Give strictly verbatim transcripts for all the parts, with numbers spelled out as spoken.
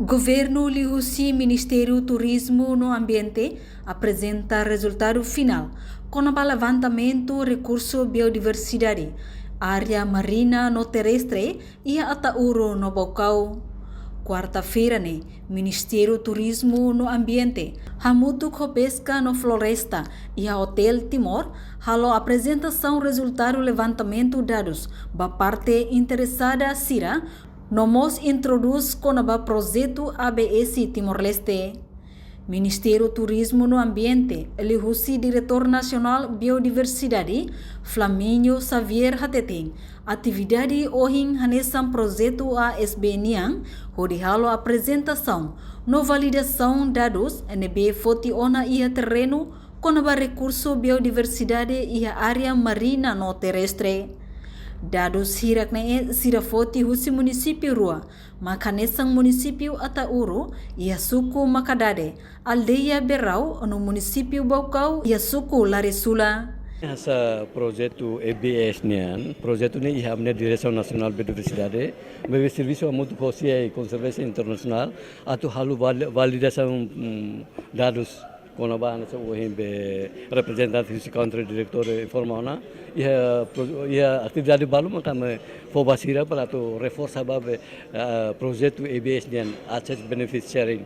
Governu liuhusi Ministériu Turizmu no Ambiente aprezenta rezultadu finál kona-ba levantamentu rekursu biodiversidade, área marina no terrestre, iha Ataúro no Baucau. Kuarta-feira ne'e, Ministériu Turizmu no Ambiente, hamutuk ho Peska no Floresta, iha Hotel Timor, halo aprezentasaun rezultadu levantamentu dadus ba parte interesada sira, no mós introdús kona-ba projetu A B S Timor-Leste. Ministériu Turizmu no Ambiente, liuhusi Diretór Nasionál Biodiversidade, Flamínio Xavier hateten, atividade ohin hanesan projetu A S B nian, hodi halo aprezentasaun no validasaun dadus ne'ebé foti ona iha terrenu, kona-ba rekursu biodiversidade iha área marina no terrestre. Dadus hirak-ne'e sira foti husi munisípiu rua, mak hanesan munisípiu Ataúro, iha suku Makadade, aldeia Berau, no munisípiu Baucau, iha suku Larisula. Hanesan projetu A B S nian, projetu ne'e iha ami-nia Diresaun Nasionál Biodiversidade, maibé servisu hamutuk ho C I Conservation International, atu halo vali-, validasaun, mm, dadus kona-ba hanesan ohin be reprezentante husi country director informa ona, iha pro-, iha atividade balu mak ami fó ba sira para atu reforsa ba be, ah, projetu A B S nian access benefit sharing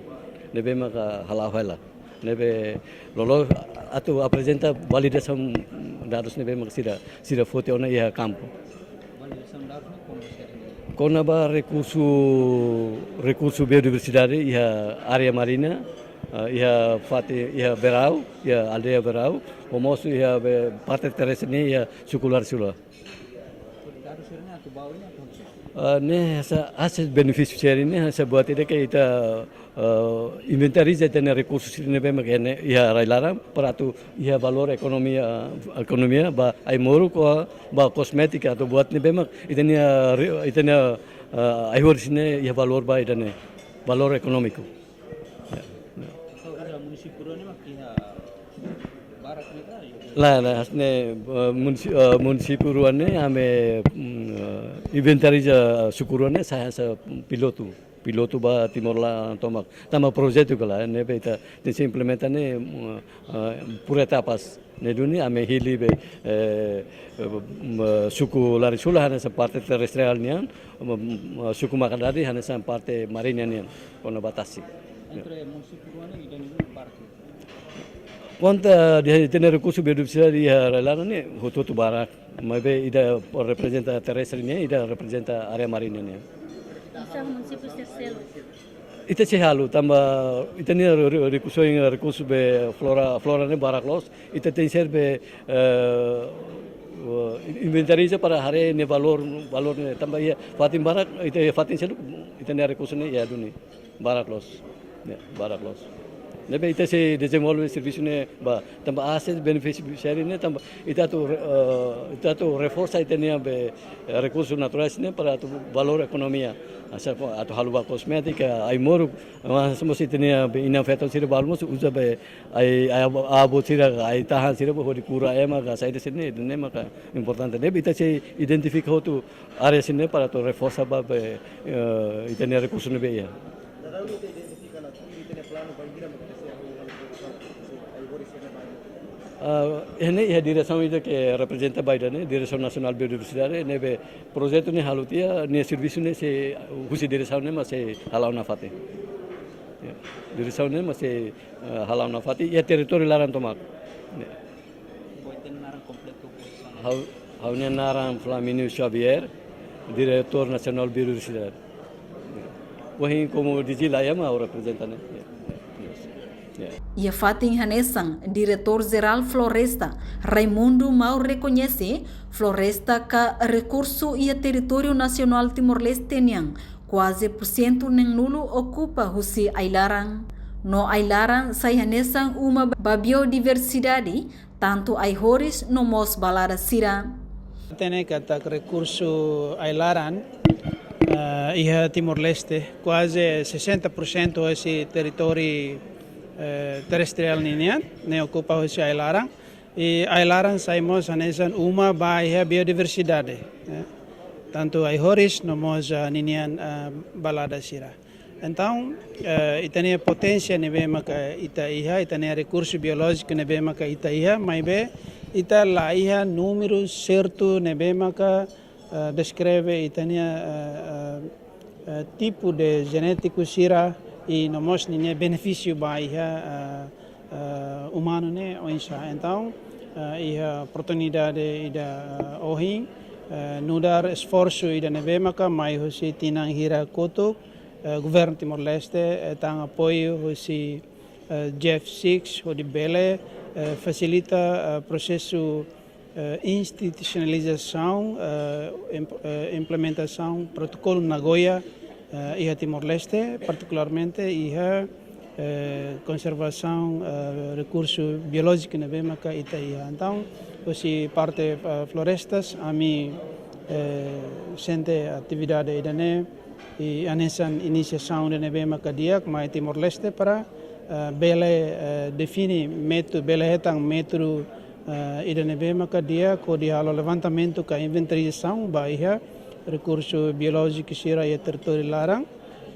ne'ebé maka hala'o hela. Ne'ebé loloos atu aprezenta validasaun dadus ne'ebé maka sira, sira foti ona iha kampu. Validasaun dadus ne'e kona-ba sharing? Kona-ba rekursu, rekursu biodiversidade iha área marina, ah, iha fatin, iha Berau, iha aldeia Berau, no mós iha be parte terrestre ne'e iha suku Larisula. Dadus sira-ne'e atu ba oin ne'e atu halo saida? Ah, ne'e hanesan access benefit sharing ne'e hanesan buat ida ke ita, ah, inventariza ita-nia rekursu sira ne'ebé mak iha ne'e, iha rai-laran, para atu iha valór ekonomia, ekonomia ba ai-moruk ka ba kosmétika atu buat ne'ebé mak ita-nia re-, ita-nia, ah, ai-horis ne'e iha valór ba ida-ne'e, valór ekonómiku. Ya, ya. Entaun, iha munisípiu rua ne'e mak iha barak ne'e ka? Lae, lae, hanesan ne'e, eh, munisi-, eh, munisípiu rua ne'e ami, mm, eh, inventariza suku rua ne'e sai hanesan pilotu. Pilotu ba Timor laran tomak. Tanba projetu ka lae, ne'ebé ita tenke implementa ne'e, mm, eh, por etapas. Ne'e duni ami hili be, eh, eh, mm, suku Larisula hanesan parte terrestriál nian, mm, mm, suku Makadade hanesan parte marina nian, kona-ba tasi. Entre munisípiu rua ne'e ida-ne'e barak? Kuantu ita-nia rekursu biodiversidade iha rai-laran ne'e hotu-hotu barak, maibé ida reprezenta terrestre nian, ida reprezenta área marina nian. Hanesan munisípiu seluk? Ita sei halo, tanba ita-nia re-, re-, rekursu, rekursu be flora, flora ne'e barak loos, ita tenke ser be, eh, inventariza para haree nia valór, valór ne'e, tanba iha fatin barak, ita iha fatin seluk, ita-nia rekursu ne'e iha duni barak loos. Ya, barak loos. Ne'ebé ita sei dezenvolve servisu ne'e ba, tanba access benefit sharing ne'e, tanba ita atu, eh, ita atu reforsa ita-nia be, eh, rekursu naturais ne'e para atu valór ekonomia. Hanesan atu halo ba kosmétika, ai-moruk, mas mós ita-nia be inan-feton sira balu mós uza be ai, ai-boot sira, ai-tahan sira ba hodi kura ema ka saida sira-ne'e, ne'e maka importante. Ne'ebé ita sei identifika hotu área sira-ne'e para atu reforsa ba be, eh, ita-nia rekursu ne'ebé iha. Ah, iha ne'e iha diresaun ida ke reprezenta ba ida-ne'e, Diresaun Nasionál Biodiversidade, ne'ebé projetu ne'e halo tiha, nia servisu ne'e sei husi diresaun ne'e mak sei hala'o nafatin. Ya, diresaun ne'e mak sei, eh, hala'o nafatin, iha territóriu laran tomak. Ya. Ha'u, ha'u-nia naran Flamínio Xavier, Diretór Nasionál Biodiversidade. Ohin komu D G laiha mak ha'u reprezenta ne'e. Ya. Iha fatin hanesan, Diretór Jerál Floresta, Raimundo Mau rekoñese, floresta ka rekursu iha territóriu nasionál Timor-Leste nian, kuaze pursentu neenulu okupa husi ai-laran. No ai-laran sai hanesan uma ba biodiversidade, tantu ai-horis no mós balada sira. Hatene katak rekursu ai-laran, eh, iha Timor-Leste, kuaze sesenta por sentu husi territóriu, eh, terrestriál ninian, ne'e okupa husi ai-laran. I ai-laran sai mós hanesan uma ba iha biodiversidade, eh, tantu ai-horis no mós, eh, ninian, eh, balada sira. Entaun, eh, ita-nia poténsia ne'ebé maka ita iha, ita-nia rekursu biolójiku ne'ebé maka ita iha, maibé ita la iha númeru sertu ne'ebé maka, eh, deskreve ita-nia, eh, eh, eh, tipu de jenétiku sira i no mós ninia benefísiu ba iha, eh, eh, umanu ne'e oinsá. Entaun, eh, iha oportunidade ida, eh, ohin, eh, nu'udar esforsu ida ne'ebé maka mai husi tinan hira kotuk, eh, Governu Timor-Leste, eh, hetan apoiu husi, eh, Jeff Six, hodi bele, eh, fasilita, eh, prosesu, eh, institusionalizasaun, eh, imp-, eh, implementasaun protokolu Nagoya, eh, iha Timor-Leste, partikularmente iha, eh, konservasaun, eh, rekursu biolójiku ne'ebé maka ita iha. Entaun, husi parte, eh, florestas, ami, eh, sente atividade ida-ne'e, i hanesan inisiasaun ida ne'ebé maka di'ak mai Timor-Leste para, eh, bele, eh, define métodu, bele hetan métodu, eh, ida ne'ebé maka di'ak hodi halo levantamentu ka inventarizasaun ba iha rekursu biolójiku sira iha territóriu laran,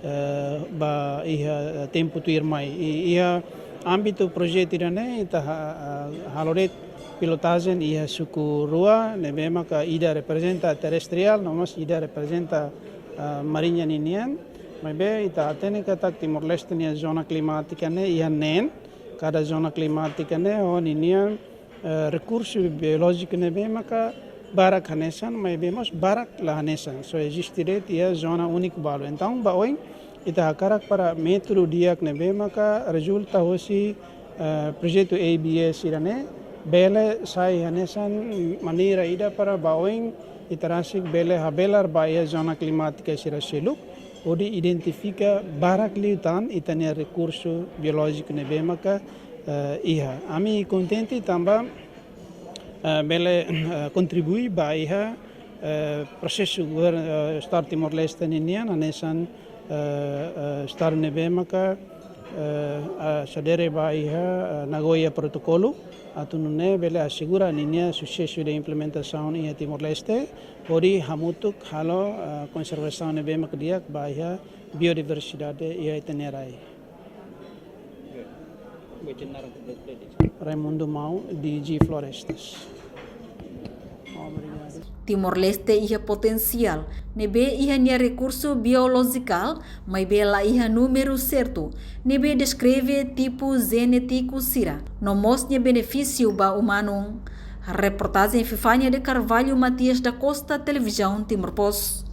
eh, ba iha, eh, tempu tuirmai. I iha ámbitu projetu ida-ne'e ita ha-, ha-, halo de'it pilotajen iha suku rua, ne'ebé maka ida reprezenta terestriál, no mós ida reprezenta, eh, mariña ninian. Maibé ita hatene katak Timor-Leste nia zona klimátika ne'e iha neen, kada zona klimátika ne'e ho ninia, eh, rekursu biolójiku ne'ebé maka barak hanesan, maibé mós barak la hanesan. Só eziste de'it iha zona úniku balu. Entaun, ba oin, ita hakarak para métodu di'ak ne'ebé maka rezulta husi, eh, projetu A B S ida-ne'e, bele sai hanesan maneira ida para ba oin ita rasik bele habelar ba iha zona klimátika sira seluk, hodi identifika barak liután ita-nia rekursu biolójiku ne'ebé maka, eh, iha. Ami kontente tanba, eh, bele, eh, kontribui ba iha, eh, prosesu gover-, eh, Estadu Timor-Leste ninian, hanesan, eh, eh, Estadu ne'ebé maka, eh, eh, sadere ba iha, eh, Nagoya Protokolu, atu nune'e bele asegura ninia susesu de implementasaun iha Timor-Leste, hodi hamutuk halo, eh, konservasaun ne'ebé maka di'ak ba iha biodiversidade iha ita-nia rai. Raimundo Mau, D G Florestas. Obrigadu. Timor-Leste iha potensiál ne'ebé iha nia rekursu biolojikál, maibé la iha númeru sertu ne'ebé deskreve tipu jenétiku sira, no mós nia benefísiu ba umanu. Reportajen Fifania de Carvalho, Matias da Costa, Televizaun Timor Post.